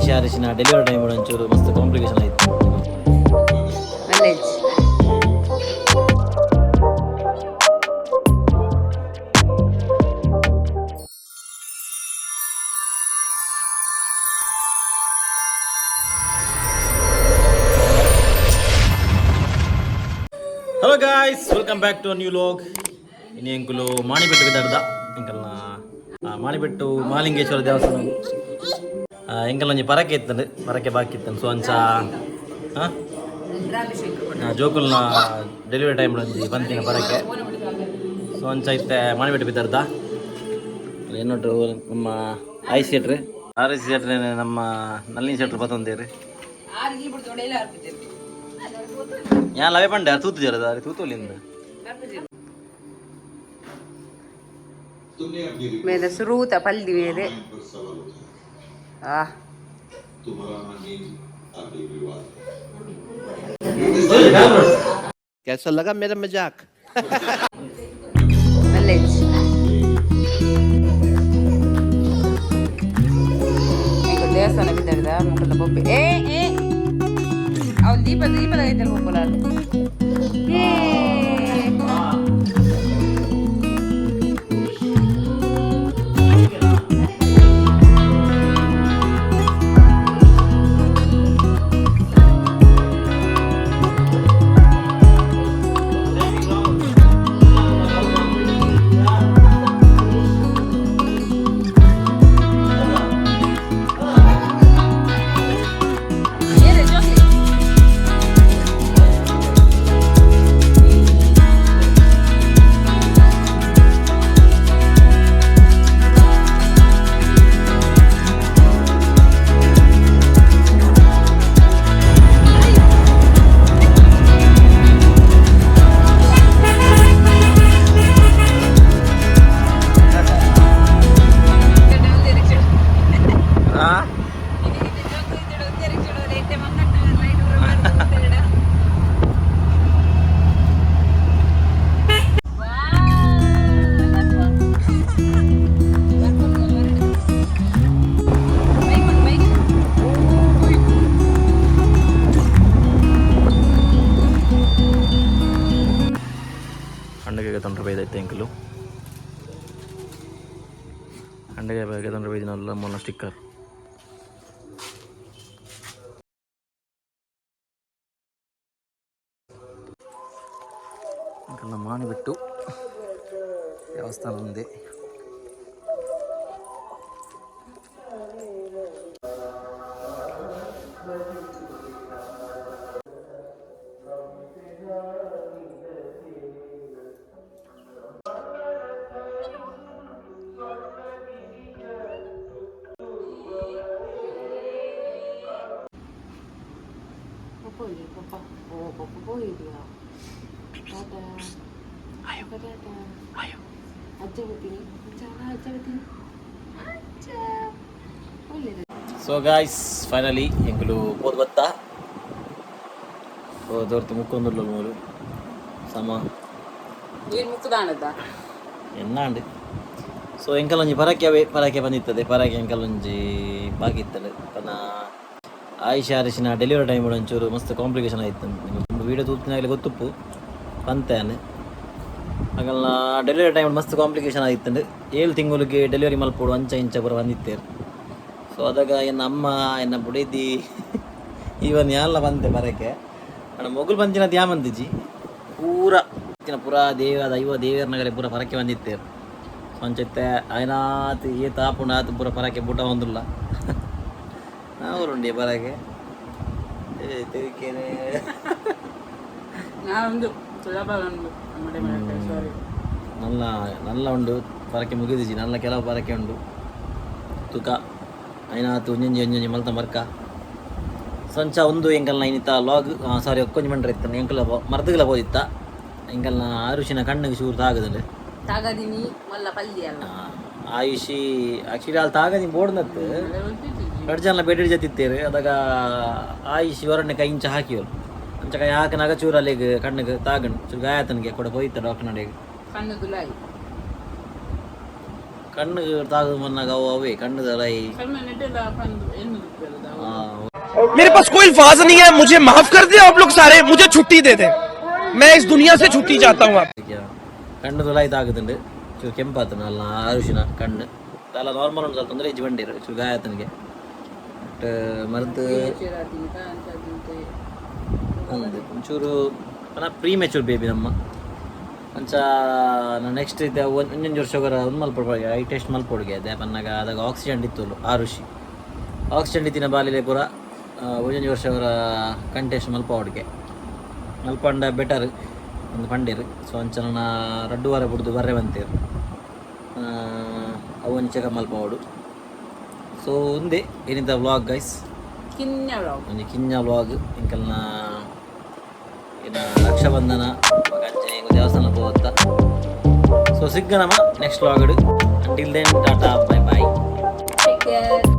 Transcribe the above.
ಆಯಿಷಾ ಅರಿಶಿನ delivery time ಒಂಚೂರು ಮಸ್ತ್ ಕಾಂಪ್ಲಿಕೇಶನ್ ಆಯಿತು. Knowledge. Hello guys, welcome back to new vlog. ಇನ್ನು ಎಂಕುಲು ಮಾಣಿಬೆಟ್ಟು ಬಿದ್ದಾಡ್ದ ಎಂಕಲ್ನ ಮಾಣಿಬೆಟ್ಟು ಮಾಲಿಂಗೇಶ್ವರ ದೇವಸ್ಥಾನ. ಎಂಕಲ್ ಒಂಜಿ ಪರಕೆ ಇತ್ತಂಡು, ಪರಕೆ ಬಾಕಿ ಇತ್ತಂಡು. ಸೊ ಅಂಚ ಹಾಂ ಜೋಕುಲ್ನ ಡೆಲಿವರಿ ಟೈಮ್ ಒಂಜಿ ಬಂತಿನ ಪರಕೆ. ಸೊ ಅಂಚ ಇತ್ತೆ ಮಾಣಿಬೆಟ್ಟು ಬಿದ್ದಾಡ್ದ. ಏನೋಟ್ರು ನಮ್ಮ I ಶೆಟ್ರು, ಆರ್ ಎಸ್ ಶೆಟ್ರೆ, ನಮ್ಮ ನಲ್ಲಿನ ಶೆಟ್ರು ಬತ್ತೊಂದೇರು. ಯಾನ್ ಲವೆ ಪಂಡೆ ತೂತು ಜರದ ತೂತುಲಿಂದ. ಮೇಲೆ ಸುರೂತ ಪಲ್ದಿ ಬೇರೆ ಆ. कैसा लगा मेरा मजाक? Knowledge. ಈಗ ದೇವಸ್ಥಾನ ಬಿದ್ದಾಡ್ದ ಮುಕ್ಕಳ ಬೊಬ್ಬೆ. ಏ ಏ, ಅವ್ನು ದೀಪ ದೀಪದ ಐತಲ್ಲ ಬೊಬ್ಬಲ. ಏ. ಏನೇ ಜೋಸಿ? ಹಂಡಗೆ ತೊಂದರೆ ಬೈದೈತೆ ಎಂಕಲು. ಹಂಡಗೆ ಬಗ್ಗೆ ತೊಂದರೆ ಬೈದಿನಲ್ಲ ಮೊನ್ನ ಸ್ಟಿಕ್ಕರ್. ಎಂಕಲ್ನ ಮಾಣಿಬೆಟ್ಟು ದೇವಸ್ಥಾನ ఉంది. ಪಪ್ಪ ಓ ಪಪ್ಪ പോയില്ല. ടാറ്റാ ടാറ്റാ. ಅಜ್ಜ ಬರ್ತೀನಿ, ಅಜ್ಜ ಅಜ್ಜ ಬರ್ತೀನಿ, ಅಜ್ಜ ಒಳ್ಳೇದು. ಸೊ ಗಾಯ್ಸ್, ಫೈನಲಿ ಎಂಕುಲು ಪೋದು ಬತ್ತ. ದೊರ್ತು ಮುಕ್ಕೊಂದುಲ್ಲ ಮೂಲು ಸಮ. ನೀರು ಮುಕ್ಕದಾಣದ. ಎನ್ನಾಂಡ್. ಸೊ ಎಂಕಲ್ ಒಂಜಿ ಪರಕೆ ಅವೇ ಪರಕೆ ಬಂದಿತ್ತದೆ. ಪರಕೆ ಎಂಕಲ್ ಒಂಜಿ ಬಾಕಿ ಇತ್ತಲ್ಲ ಪನ ಆಯಿಷಾ ಅರಿಶಿನ ಡೆಲಿವರಿ ಟೈಮ್ ಒಂಚೂರು ಮಸ್ತ್ ಕಾಂಪ್ಲಿಕೇಶನ್ ಆಯಿತು. ನಿಮ್ಗೆ ವೀಡಿಯೋ ತೂತಿನಾಗಲೇ ಗೊತ್ತುಪ್ಪು ಪಂತೇನೆ. ಆಗಲ್ನ ಡೆಲಿವರಿ ಟೈಮ್ ಮಸ್ತ್ ಕಾಂಪ್ಲಿಕೇಶನ್ ಆಯಿತ್ತಂಡು. 7 ತಿಂಗಳಿಗೆ ಡೆಲಿವರಿ ಮಲ್ಪೋಡು ಅಂಚ ಇಂಚ ಪೂರ ಬಂದಿತ್ತೇರು. ಸೊ ಅದಾಗ ಎನ್ನ ಅಮ್ಮ, ಎನ್ನ ಬುಡೇದಿ, ಇವನ್ ಯಾಲ್ಲ ಬಂತೆ ಬರಕ್ಕೆ. ಅಣ್ಣ ಮೊಗುಲು ಬಂದಿನ ದ್ಯಾ ಬಂದಿಜ್ಜಿ. ಪೂರ ಪೂರ ದೇವ ದೈವ ದೇವರ ಪೂರ ಪರಕೆ ಬಂದಿತ್ತೇರು. ಸೊ ಅಂಚತ್ತೆ ಆಯ್ನಾತ್ ಏತ್ ಆಪುಂಡು ಆತ್ ಪೂರ ಪರಕೆ ಬುಟ ಒಂದುಲ್ಲ ಉಂಡಿ ಪರಕೆ. ಏ ತಿರುಕೇನೆ. ನಾವೊಂದು ಸುಲಭ ಒಂದು ಸಾರಿ. ನಲ್ಲ ನಲ್ಲ ಉಂಡು ಪರಕೆ ಮುಗಿದಿಜಿ. ನಲ್ಲ ಕೆಲವು ಪರಕೆ ಉಂಡು ತುಕ ಐನಾತು ಒಂಜೊಂಜಿ ಒಂಜೊಂಜಿ ಮಲ್ತ ಮರ್ಕ. ಸಂಚ ಒಂದು ಎಂಕಲ್ನ ಇನ್ನಿತ್ತ ಲಾಗ್ ಸಾರಿ ಒಕ್ಕೊಂಜಿ ಮಂಡ್ರೆ ಇತ್ತ. ಎಂಕಲ ಮರ್ದುಗಲ ಪೋದಿತ್ತ. ಎಂಕಲ್ನ ಆರುಷಿನ ಕಣ್ಣಿಗೆ ಚೂರು ತಾಗದಲ್ಲಿ. ತಾಗದಿನಿ ಮಲ್ಲ ಪಲ್ದಿ ಅಲ್ಲ. ಆಯುಷಿ ಆಕ್ಚುಲಿ ಅಲ್ಲಿ ತಾಗದಿ ಬೋರ್ಡ್ನತ್ತು. ರಡ್ಡು ಜನ ಬೇಟೆ ಜೊತೆ ಅದಾಗ ಆಯುಷಿ ಹೊರಣ್ಣೆ ಕೈ ಇಂಚ ಹಾಕಿಯವರು. ಅಂಚ ಕೈ ಹಾಕನಾಗ ಚೂರು ಅಲ್ಲಿಗೆ ಕಣ್ಣಿಗೆ ತಾಗಣ್ ಚೂರು ಗಾಯ ತನಗೆ ಕೂಡ ಹೋಯ್ತ ಡಾಕ್ಟರ್ ನಡೆಗೆ. ಕಣ್ಣು ದುಲಾಯಿ. ಕಣ್ಣು ತಾಗು ಮನ್ನಾಗ ಅವು ಅವೇ ಕಣ್ಣುದಲೈ. मेरे पास कोई अल्फाज नहीं है। मुझे माफ कर दे आप लोग सारे, मुझे छुट्टी दे दें, मैं इस दुनिया से छुट्टी चाहता हूँ। ಕಣ್ಣು ತುಲಾಯಿ ತಾಗುದುಂಡು, ಚೂರು ಕೆಂಪಾತನ ಅಲ್ಲ ಅರುಶಿನ ಕಣ್ಣು. ಅಲ್ಲ, ನಾರ್ಮಲ್ ಒಂದು ಸ್ವಲ್ಪ ತೊಂದರೆ ಇಜ್ಜಿ ಬಂಡೀರು, ಚೂರು ಗಾಯ ಆತನಿಗೆ. ಬಟ್ ಮರ್ದು ಅಂದ್ ಒಂಚೂರು ಪನ ಪ್ರೀ ಮೆಚೂರ್ ಬೇಬಿ ನಮ್ಮ. ಅಂಚ ನೆಕ್ಸ್ಟ್ ಇತ್ತೆ ಒಂಜೊಂಜಿ ವರ್ಷ ಒಂದು ಮಲ್ಪೊಡು, I test ಮಲ್ಪೊಡುಗೆ. ಅದೇ ಪನ್ನಾಗ ಅದಾಗ ಆಕ್ಸಿಡೆಂಟ್ ಇತ್ತು ಆ ಋಷಿ. ಆಕ್ಸಿಡೆಂಟ್ ಇತ್ತಿನ ಬಾಲಿಲೆ ಪೂರ ಒಂಜೊಂಜಿ ವರ್ಷ ಅವರ ಕಣ್ ಟೆಸ್ಟ್ ಮಲ್ಪೊಡುಗೆ, ಮಲ್ಪಂಡ ಬೆಟರ್ ಒಂದು ಪಂಡೇರು. ಸೊ ಅಂಚ ನನ್ನ ರಡ್ಡು ವಾರ ಬುಡ್ದು ಬರ್ರೆ ಬಂತೇರು, ಅವು ಒಂಜಿ ಚೆಕಪ್ ಮಲ್ಪವಡು. ಸೊ ಉಂದೆ ಏನಿದ್ದ ವ್ಲಾಗ್ ಗೈಸ್. ಕಿನ್ಯ ವ್ಲಾಗ್. ಒಂಜಿ ಕಿನ್ಯ ವ್ಲಾಗ್. ಎಂಕಲ್ನ ಏನ ರಕ್ಷಾಬಂಧನ ಬೊಕ ಅಂಚನೆ ದೇವಸ್ಥಾನ ಪೋವತ್ತ. ಸೊ ಸಿಗ್ಗ ನಮ next vlog. Until then, tata, bye bye. Take care.